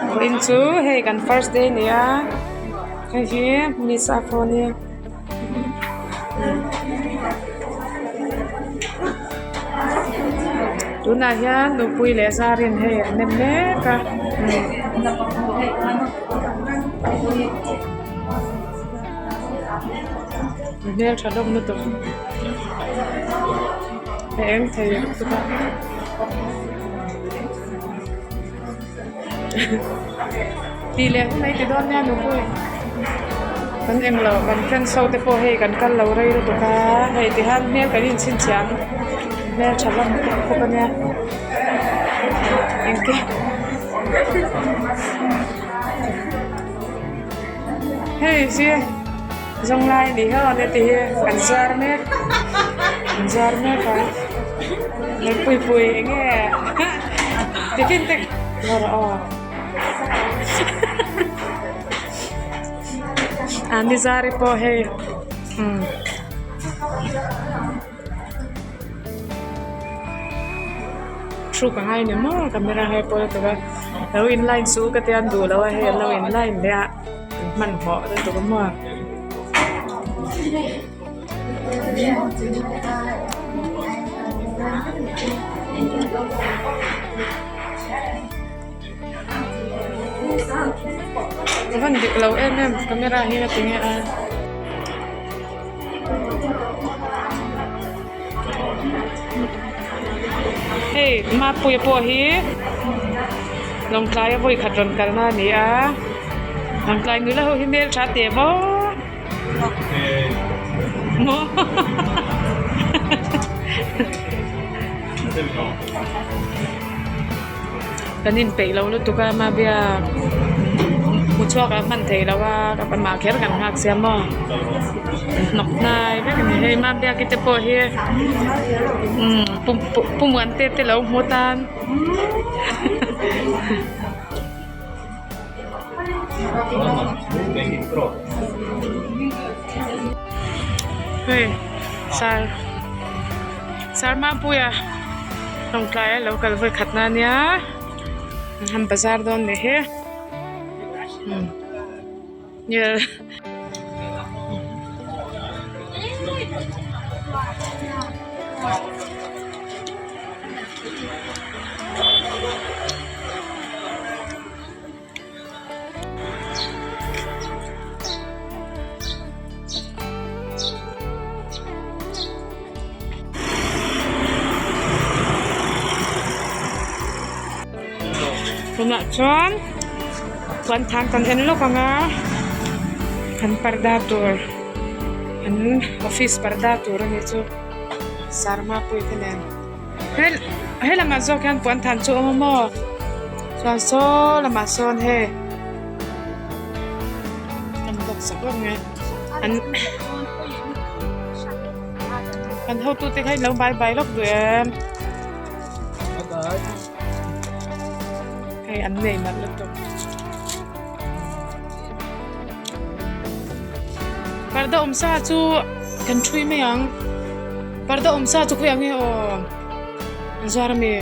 Vawiin chu hei kan first day a ni a hei hi miss a phone hi tunah hian nupui leh zarin hei an nem mek a. Hmeltha hlawm lutuk a eng thei lutuk a tih leh hun mai ti dawn nia nupui kan englo kan friends ho te pawh hei kan kal lo rei lutuk a hei ti hian hmel kan inchhinchhiah ang hmeltha hlawm khawp ania engkim. Hei hi zawnglai a ni hlauh a ti hi kan zar mek kan zar mek a Puipui eng nge tiffin te la rawh aw a ni zari pawh hei umm. Thu ka ngai ni maw camera he pawh lutuk a lo in line chu ka tia an duh lo a hei an lo in line leh a an hmanhmawh lutuk a maw. A van dik lo em em camera hi a ti nge a. Hei Mapuia pawh hi Lawngtlai a vawi khat rawn kalna a ni a Lawngtlai nula ho hi hmeltha teh maw maw Kan inpeih lo lutuk a Mavia hmu chhuak a hman thei lo a ka amah kher kan nghak sia maw hnawk hnai vek a ni hei Mavia ki te pawh hi umm pu Muante te lo hmu tan hei sar sar Mapuia. Lawngtlai a lo kal vawi khat na nia han bazar dawn leh he umm Tunah chuan puan thang kan en lawk ang a an parda tur an office parda tur a nih chu sarma pui te nen he lamah zawk hian puan than chu a awm a maw chuan saw lamah sawn hei an bawk sak vek mai an an hotute kha in lo bai bai lawk duh em hei an nei nalh lutuk parda awm sa chu kan thui mai ang parda awm sa chu khawi ang nge aw an zuar ami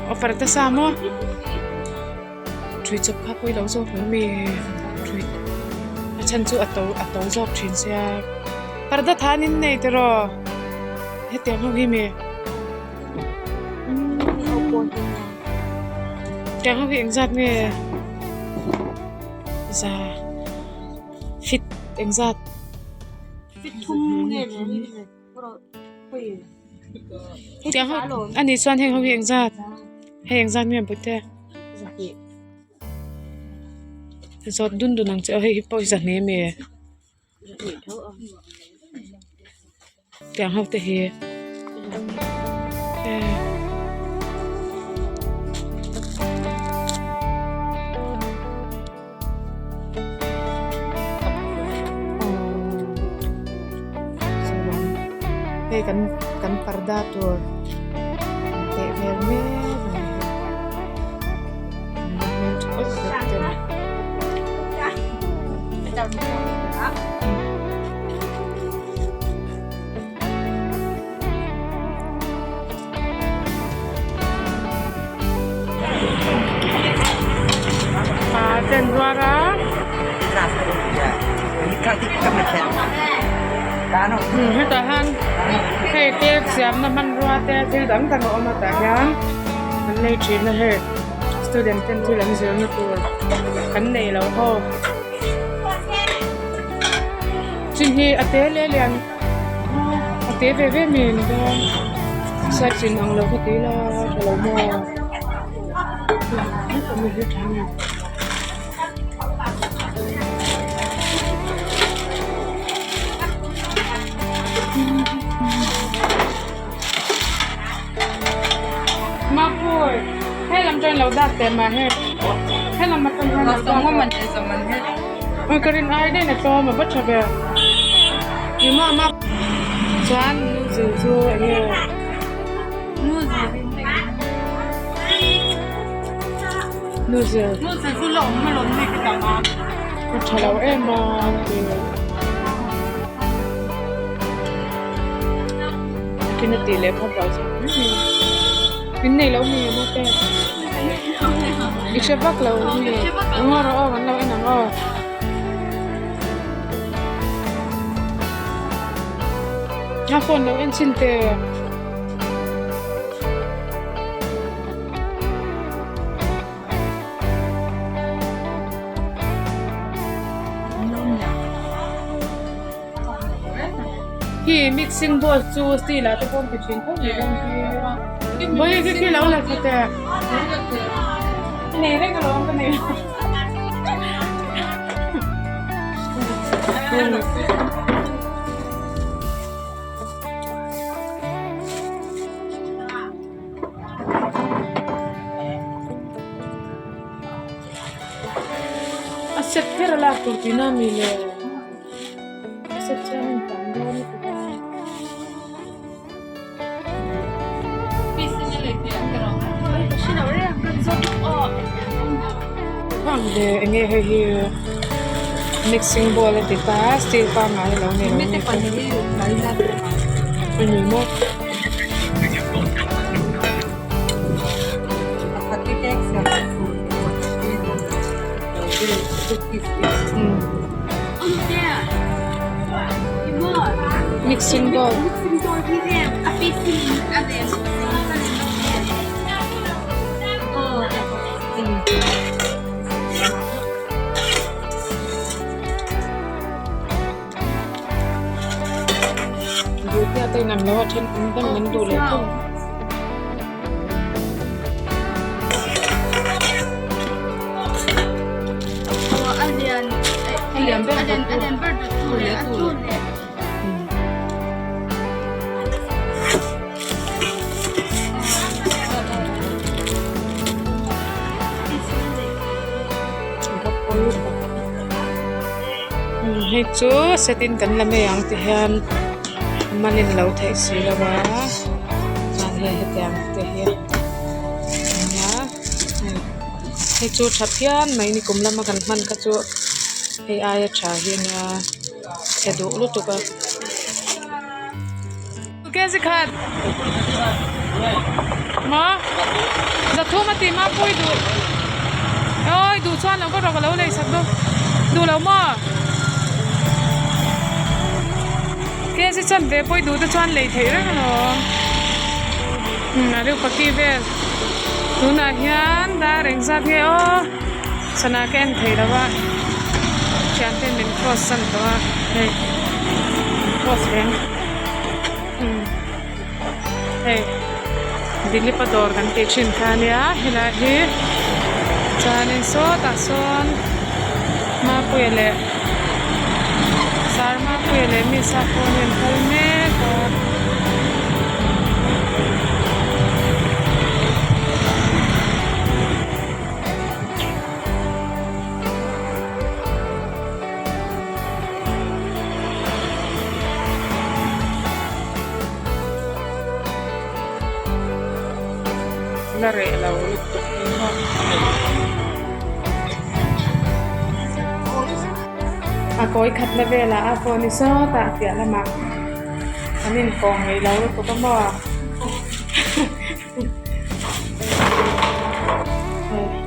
aw parda sa maw thui chawp kha pawi lo zawk lo mi thui a chhan chu a to a to zawk thin sia parda than in nei tiraw hetiang ho hi mi. Tiang ho hi engzat nge za fit engzat tiang ho ani chuan heng ho hi engzat hei engzat nge bute zawt dun dun ang che aw hei hi pawh hi zahne ami. Tiang ho te hi hei kan kan parda tur teh vel mek a ni Pa te an zuar a. Umm hetah hian hei cake siamna hmanrua te thil dang dang a awm a tah hian an lei thin a hei student ten thil an zirna tur kan nei lo ho chin hi a te leh lian a te ve ve mi ni dawn size in ang lo kha ti ila tha lo maw Mapui he lam chuan lo dak teh mah he he lam atang hian lo dak teh ka rin ai daih in a tlawm a va tha ve ni maw ma chuan nu chu eng nge. Nu zir Nu zir chu la awm alawm mi ka tam a. A tha lo em a ti. Kin a tih leh phawt loh chuan in nei lo mi emaw te. I hre vak lo mi. Ngaw rawh aw kan lo en ang aw. A phone lo en chhin teh. Khi mixing bowl chu steel ah te pawh an ti thin tho mai dawn hi vawi khi khi lo la thla teh nei reng alawm ka nei A set kher a lak tur tihna a ni le a set chuan a intam dawn lutuk a. Eng nge hei hi mixing bowl a ti ta a steel pangngai a lo ni lo a ni maw. Mixing bowl. Duhtea te in ang lo a then awm dang an duh leh thung. Hei chu set in kan la mai ang ti hian a man in lo theih si lo a chuan hei hetiang te hi a nia hei hei chu tha phian mai ni kum lama kan hman kha chu hei aia tha hi a nia chhe duh lutuk a. Kg khat maw zathum a tih hma pawh i duh awi duh chuan lo ka rawk a lo lei sak dawn duh lo maw kg chan ve pawh i duh te chuan lei theih reng alawm umm a reuh paki vel tunah hian dar engzat nge aw sana ka en thei lo a thianten min cross san tawh a hei cross reng. Hei Dilip-a dawr kan tih thin kha ania helai hi chuanin sawtah sawn Mapuia leh Sir Mapuia leh Misa pawh hi an kal mek a. La reh lo lutuk hi maw a kawi khatna velah a phone hi sawtah piah lamah an inkawm ngei lo lutuk a maw.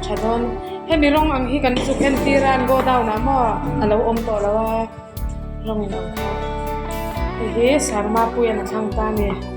Tha dawn. Hemi rawng ang hi kan zuk entir a an go down ah maw a lo awm tawh lo a rawng in ang kha. Hei hi Sarma puian a thlang ta a ni.